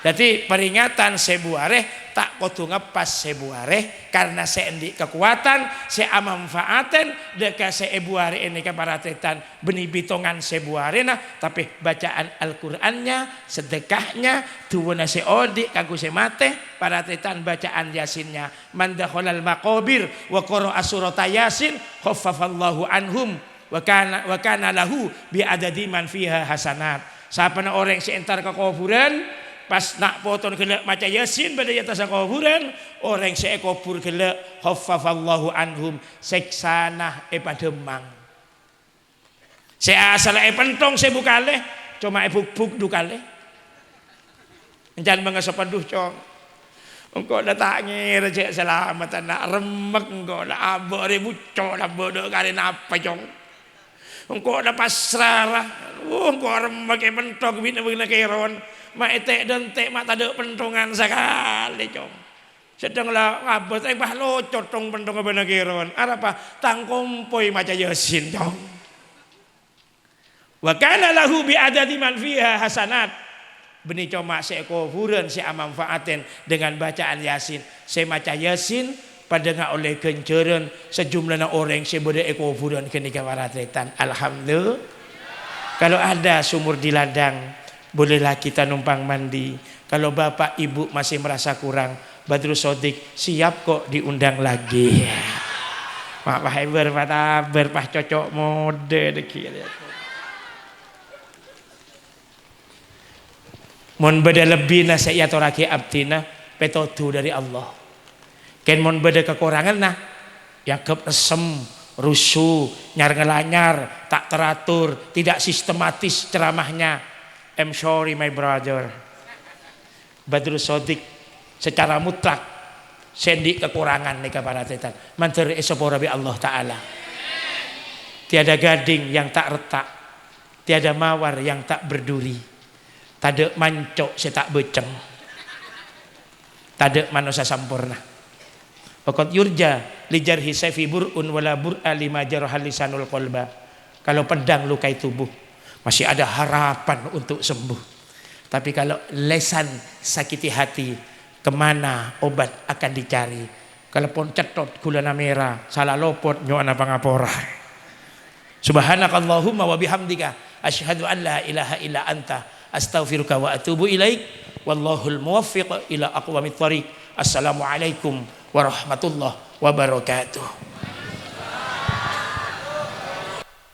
Dhâddhi, peringatan sèbu arè ta' kodhu ngeppas sèbu arè, karna sè andi' kakowadhân, sè amanfaatèn, dâ' ka sè èbu arè ènèka para tarètan, bânnè bitongan sèbu arèna, tapè bacaan Al-Qur'annya, sedekahnya, du'âna sè odi' kaangghuy sè matè, para tarètan bacaan Yasinnya. "Man dakhalal maqabir wa qara'a surata Yasin, khaffafallahu anhum." Wa kana, wa kana lahu bi adadi man fiha hasanat. Sapana orèng sè entar ka kobhurân, pas na' potona ghellâ' maca Yasin bâdâ è attassa kobhurân, orèng sè èkobhur ghellâ', khaffafallahu anhum, sèksana èpadhâmmang. Sè asalla èpènthong sèbu kalè, coma èbhukbhuk du kalè. Encan bângaseppo, "Adhu, Cong. Engko' dâ' ta' ngèrè jhâ' salamet, na'. Remmek engko' dâ' abâ' rè bucco' la bâdâ karè napa, Cong? Engko' dâ' pasra, ra. Uh, engko' remmek èpènthong bi' na-, bi' na-, kèron. Ma' ètè' dântè' ma' tadâ' pènthongan sakalè, Cong. Sèdhâng la ngabâs, eh, bâh locot, Cong, pènthongnga bâ'na kèron. Arapa? Tang kompoy maca Yasin, Cong." "Wa kana lahu bi adadi man fiha hasanat." Bânnè coma sè è kobhurân sè amanfaatèn dengan bacaan Yasin. Sè maca Yasin padâ ngaollè ghânjhârân sajumlana orèng sè bâdâ è kobhurân ghânèka para tarètan. Alhamdulillah. Kalau ada sumur di ladang, bolehlah kita numpang mandi. Kalau bapak ibu masih merasa kurang, Badrus Sodik siap kok diundang lagi. Ma' pahèbâr, patabâr, pas cocok mode dâggi'. Mon bâdâ lebbina sè èatorraghi abdhina, pètodhu dâri Allah. Kèng mon bâdâ kakoranganna, èangghep essem, rusu, nyar-ngalanyar, ta' teratur, tidak sistematis ceramahnya. I'm sorry, my brother. Badrus Sodik secara mutlak sè andi' kakorangan nèka para tarètan. Mandhâr èsapora bi' Allah Ta'ala. Tiada gading yang tak retak, tiada mawar yang tak berduri, tadâ' manco' sè ta' bâceng, tadâ' manossa samporna. Wa qad yurja li jarhi saifi bur'un wa la bur'a lima jaraha lisanul qalba. Kalau pedang lukai tubuh, masih ada harapan untuk sembuh. Tapi kalau lesan sakiti hati, kemana obat akan dicari? Kalau pon cetthot gulana mera, sala lopot nyo'ona pangapora. Subhanakallahumma wa bihamdika, asyhadu an la ilaha illa anta, astaghfiruka wa atubu ilaik. Wallahul muwaffiq ila aqwamit thariq. Assalamualaikum warahmatullahi wabarakatuh.